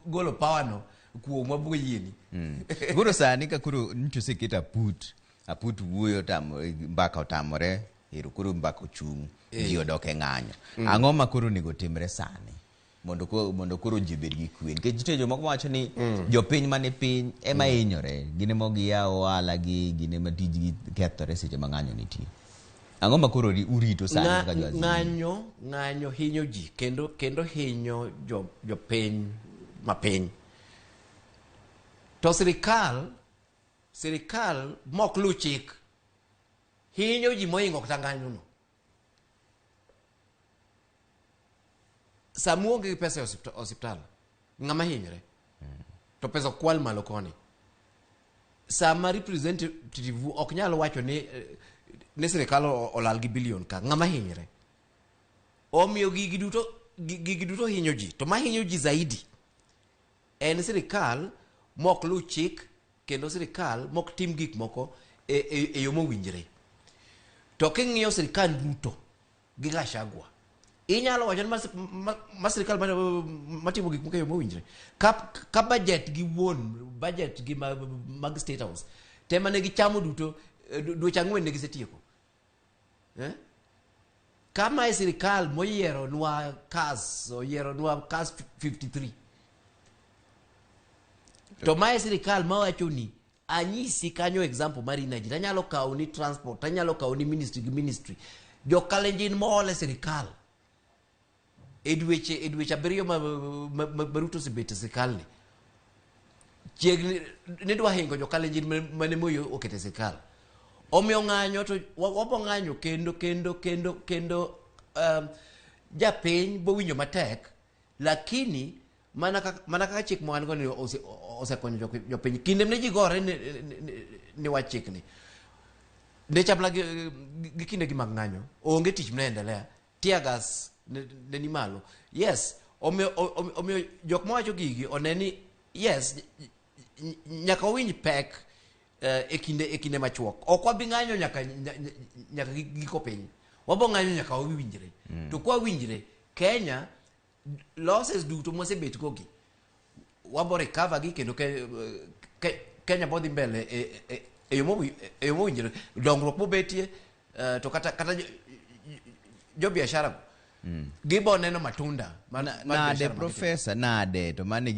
golo power no kuomwa boyieni. Koro sani ka koro nyocha oseket aput, aput wuoyo otamo, mbaka otamore, ero koro mbaka ochung', ji odok e ng'anyo. Ang'o ma koro onego timre sani mondo koro ji obed gi kwe? Nikech nitie jomoko mawacho ni jopiny mane piny ema hinyore, gin ema giyawo ohala gi, gin ema tijgi kethore seche ma ng'anyo nitie. Ang'o ma koro urito sani kaka jo Azimio? Ng'anyo hinyo ji kendo hinyo jopiny mapiny. To sirikal mok luw chik hinyo ji mohingo kata ng'anyo no. Sama uonge gi pesa e osiptal, ng'ama hinyre? To pesa okwal malo koni. Sama representative ok nyal wacho ni sirikal olal gi bilion ka, ng'ama hinyre? Omiyo gigi duto hinyo ji. To mahinyo ji zaidi en sirikal mok luw chik kendo sirikal mok tim gik moko e yo mowinjre. To king'iyo sirikal Ruto gi Gachagua, inyalo wacho ni ma sirikal matimo gik moko e yo mowinjre. Ka budget gi wuon, budget gi mag State House, te mane gichamo duto, dweche 4 ne gisetieko. Ka mae sirikal moyieronwa CAS, oyieronwa CAS 53. To mae sirikal mawacho ni anyisi kanyo example mar energy, tanyalo kawo ni transport, tanyalo kawo ni ministry gi ministry. Jo Kalenjin mool e sirikal e dweche 7 ma Ruto osebet e sirikal ni chiegni ni dwa hingo jo Kalenjin mane Moi oketo e sirikal. Omiyo ng'anyo to wabo ng'anyo kendo kendo kendo kendo japiny bowinjo matek, lakini mana kaka chik ma wan go ni osekonyo jopiny. Kinde ne ji gore ni wach chikni ne chapla gi kinde gi mag ng'anyo, onge tich mane endelea, tear gas ne ni malo. Yes, omiyo jok mawacho gigi one ni yes, nyaka wawinj pek e kinde machuok. Ok wabi ng'anyo nyaka giko piny, wabo ng'anyo nyaka wawinjre. To kwawinjre, Kenya losses duto mwasebet go gi wabo recover gi kendo Kenya bodhi mbele e yo mowinjore, dongruok mobetie, to kata jo biashara go gibo neno matunda mar Nade biashara ma gitimo. Profesa, nade to mano e gima